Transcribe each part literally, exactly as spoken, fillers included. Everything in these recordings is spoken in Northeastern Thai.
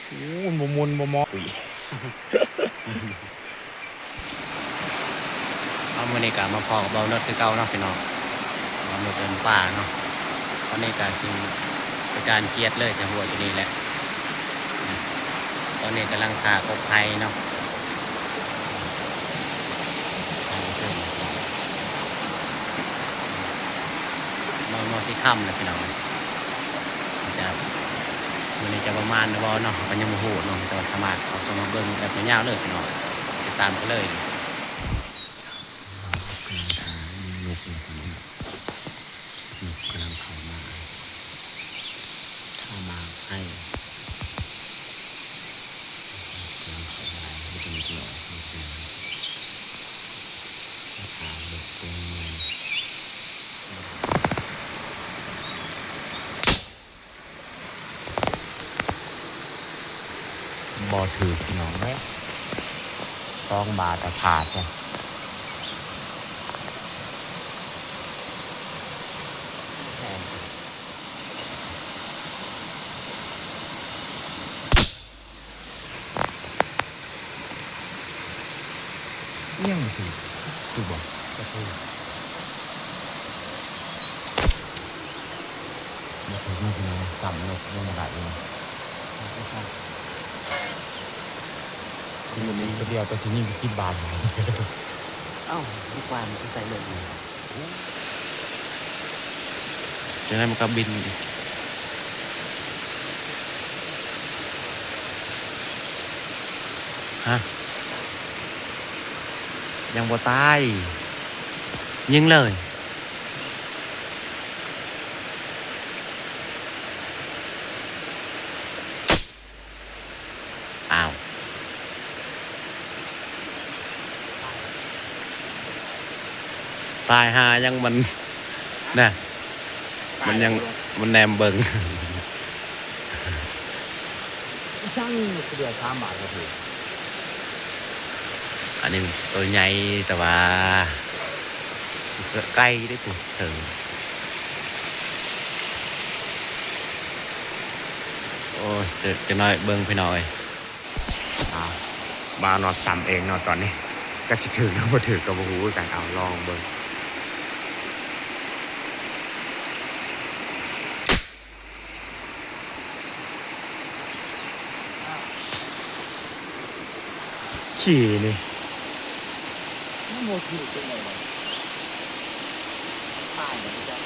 โอ้ บ่ม่วนบ่เหมาะ อุ้ย เอา มื้อนี้ก็มาพ้อกับบ่าวนดคือเก่าเนาะพี่น้อง บ่าวนดเดินป่าเนาะ ตอนนี้ก็สิเป็นการเกียดเลย จะหัวอยู่นี่แหละ ตอนนี้กำลังถากกไผ่เนาะ มา มาสิค่ำแล้วพี่น้อง จะ มื้อนี้จะประมาณใดบ่เนาะ ก็ยังบ่ฮู้เนาะ แต่ว่าสามารถเข้าชมมาเบิ่งแบบยาวๆเลยพี่น้อง ติดตามกันเลย นก นกกำลังเข้ามา เข้ามาใกล้ กำลังเข้ามา มันเป็นนกน้อย นกน้อย นกขาว นกตัวใหญ่ บ่ถืกพี่น้องเอ้ย สองบาทอะขาดจ้ะ เอี่ยงถืก ถืกบ่ บ่ถืก บ่ถืก นกพี่น้อง ซ้ำนกยังบ่ได้เลยนะ มันมีตัวเดียว แต่สิยิงสิบบาท เอ้า ลูกวานไปใส่เลย จังได๋มันก็บินอีก ฮะ ยังบ่ตาย ยิงเลย อ้าว ตายห่ายังมัน นะ มันยัง มันแนมเบิ่ง ช่างเดียวสามบาทครับพี่ อันนี้ตัวใหญ่ แต่ว่า ไกลเด้อ เถิง โอ้ย จะ จะน้อยเบิ่งพี่น้องเอ้ย อ่า บ่าวนดซ้ำเองเนาะตอนนี้ จักสิถืกหรือบ่ถืกก็บ่ฮู้คือกัน เอาลองเบิ่ง ขี้นี่ มันบ่ถืกจังได๋วะ ตายแล้วจ้ะ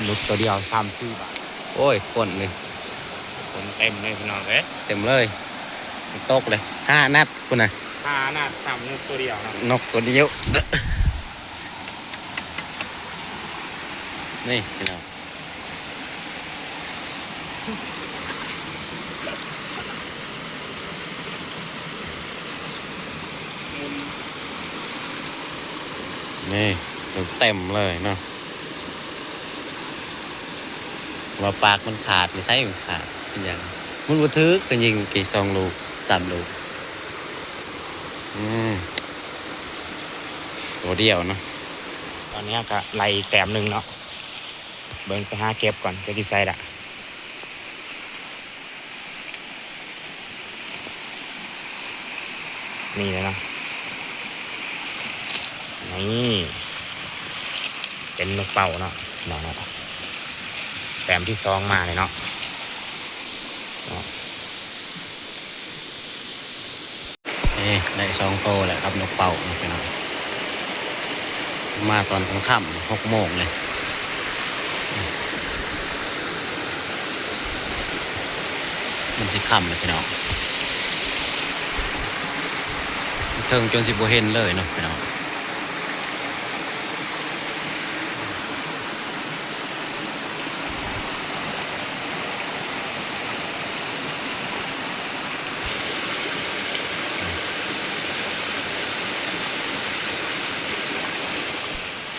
นกตัวเดียวสามสี่บาท โอ้ย คนนี่ คนเต็มเลยพี่น้องเอ้ย เต็มเลย ตกเลย ห้านัดพุ้นน่ะ ห้านัด ซ้ำนกตัวเดียวเนาะ นกตัวเดียว นี่พี่น้อง นี่ เต็มเลยเนาะ ว่าปากมันขาด นี่ไสมันขาด เป็นหยัง มันบ่ถืก ก็ยิงกี่สองลูก สามลูก อืม ตัวเดียวเนาะ ตอนนี้ก็ไล่แต้มหนึ่งเนาะ เบิ่งไปหาเก็บก่อน จะสิใส่ละ นี่เลยเนาะ นี่ เป็นนกเป้าเนาะ เนาะ เนาะ แต้มที่สองมาเลยเนาะ เนาะ นี่ได้สองโตแล้วครับ นกเป้านะพี่น้อง มาตอนค่ำๆ หกโมงเลย มันสิค่ำเลยพี่น้อง เทิงจนสิบ่เห็นเลยเนาะพี่น้อง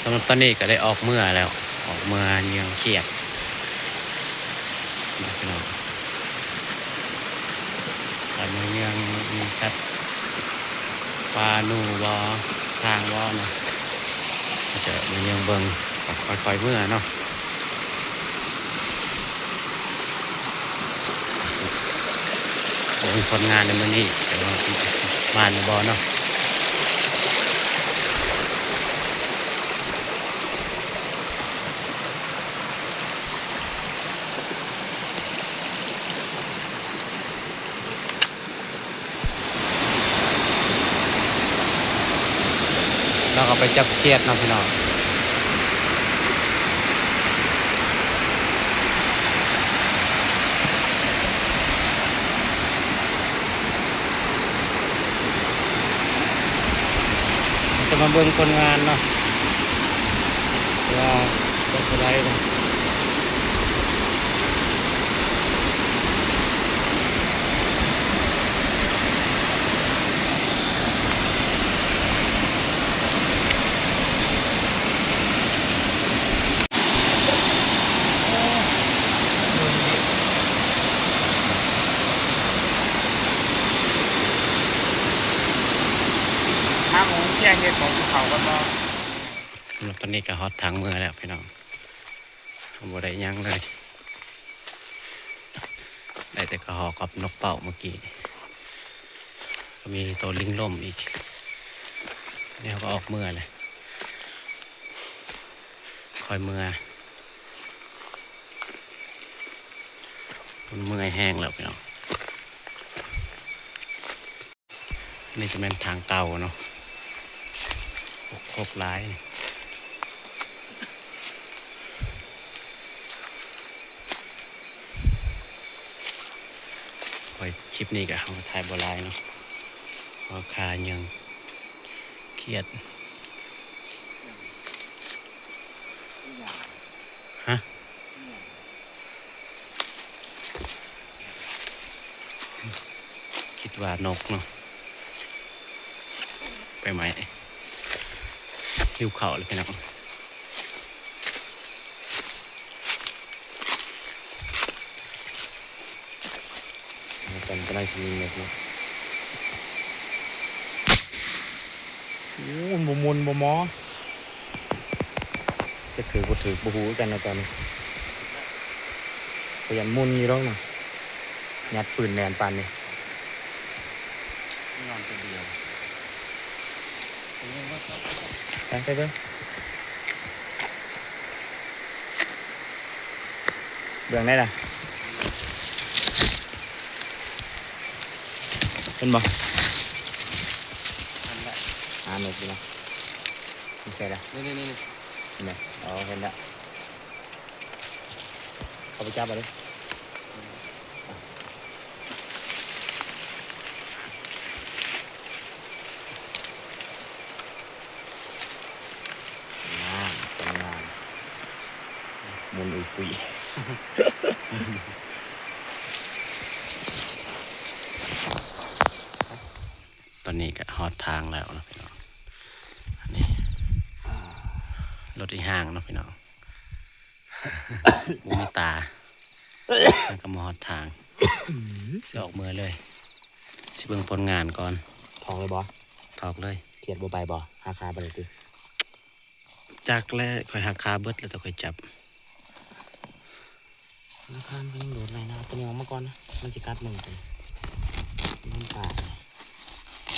สำหรับตอนนี้ก็ได้ออกเมือแล้ว ออกเมือเยืองเขียด พี่น้อง ไปเมือเยือง มีสัตว์ป่า หนูบ่ ช้างบ่เนาะ ก็จะมาเยืองเบิ่ง ก็ค่อยๆเมือเนาะ มีคนงานในมื้อนี้ แต่ว่าบ้านบ่เนาะ เราก็ไปจับเขียดเนาะพี่น้อง จะมาเบิ่งคนงานเนาะ ว่าเป็นอะไรเนาะ มาหมูเที่ยงเฮ็ดของเขากันบ่ สำหรับตอนนี้ก็ฮอดทางเมือแล้วพี่น้อง บ่ได้หยังเลย ได้แต่กระหอกับนกเป้าเมื่อกี้ ก็มีตัวลิงลมอีก นี่เขาก็ออกเมือเลย คอยเมือ มันเมื่อยแห้งแล้วพี่น้อง นี่จะเป็นทางเก่าเนาะ ครบหลาย คอยคลิปนี้ก็เอามาถ่ายบ่หลายเนาะ เพราะคายังเครียด ฮะ คิดว่านกเนาะ ไปไหม หิวข้าวเลยพี่น้อง อาจารย์ก็ได้สิมีเม็ดเนาะ โอ้ มันบ่มนบ่มอ จะถือบ่ถือบ่ฮู้คือกันนะตอนนี้ ขยันมุนอยู่ดอกนะ ยัดปืนแน่นปานนี้ นอนตัวเดียว ไป ไปเบิ่ง เบิ่งได้ล่ะ เห็นบ่ นั่นแหละ อ่า เม็ดนี่นะ ไม่ใช่ละ นี่ นี่ นี่ นี่ เห็นไหม อ๋อ เห็นละ เอาไปจับเอาดิ งาม งาม มุนอุยปุย ตอนนี้ก็ฮอดทางแล้วเนาะพี่น้อง อันนี้ รถอีห่างเนาะพี่น้อง บ่มีตา มันก็มาฮอดทาง สิออกเมือเลย สิเบิ่งผลงานก่อน ถอกเลยบ่ ถอกเลย เขียดบ่ไปบ่ หาคาบ่ได้ติ จักแล้ว ข่อยหักคาเบิดแล้ว แต่ข่อยจับ ธนาคารก็ยังโดดได้นะ ตัวนี้ออกมาก่อนนะ มันสิกัดมือกู มันตาย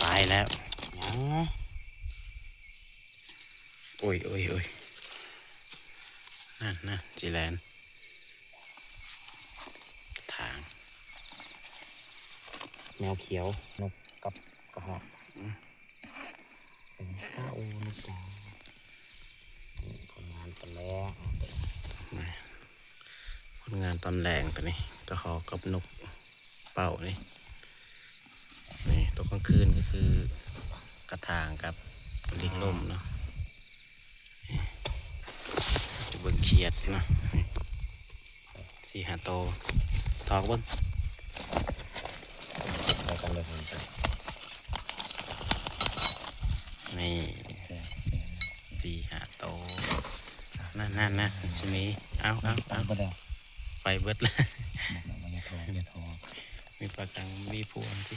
ตายแล้ว ยัง โอ้ย โอ้ย โอ้ย นั่น นั่น สิแลน ถาง แมวเขียว นกกับกระหอก อืม เป็นข้าว นกกา นี่ผลงานตอนแรก ผลงานตอนแลงตัวนี้ กระหอกกับนกเป้านี่ นี่ ตัวกลางคืนก็คือ กระถางกับลิงลมเนาะ นี่ จะเบิ่งเขียดเนาะ นี่ สี่ห้าโต ถอกเบิ่ง ใส่กันเลยครับ นี่ สี่ห้าโต นั่น นั่น นั่น สิมี เอา เอา เอา ไปเบิดแล้ว ไปเบิดแล้ว มันจะถอก จะถอก มีปลากัง มีพวงสิ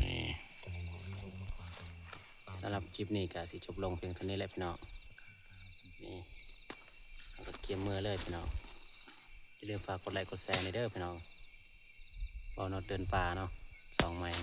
นี่ ตัวน้อยๆ มันลงมา ำหรับคลิปนี้ก็สิจบลงเพียงเท่านี้แหละพี่น้อง นี่ เราก็เกียมเมือเลยพี่น้อง อย่าลืมฝากกดไลค์กดแชร์ในอยเด้อพี่น้อง บ่าวโนดเดินป่าเนาะ สองไมล์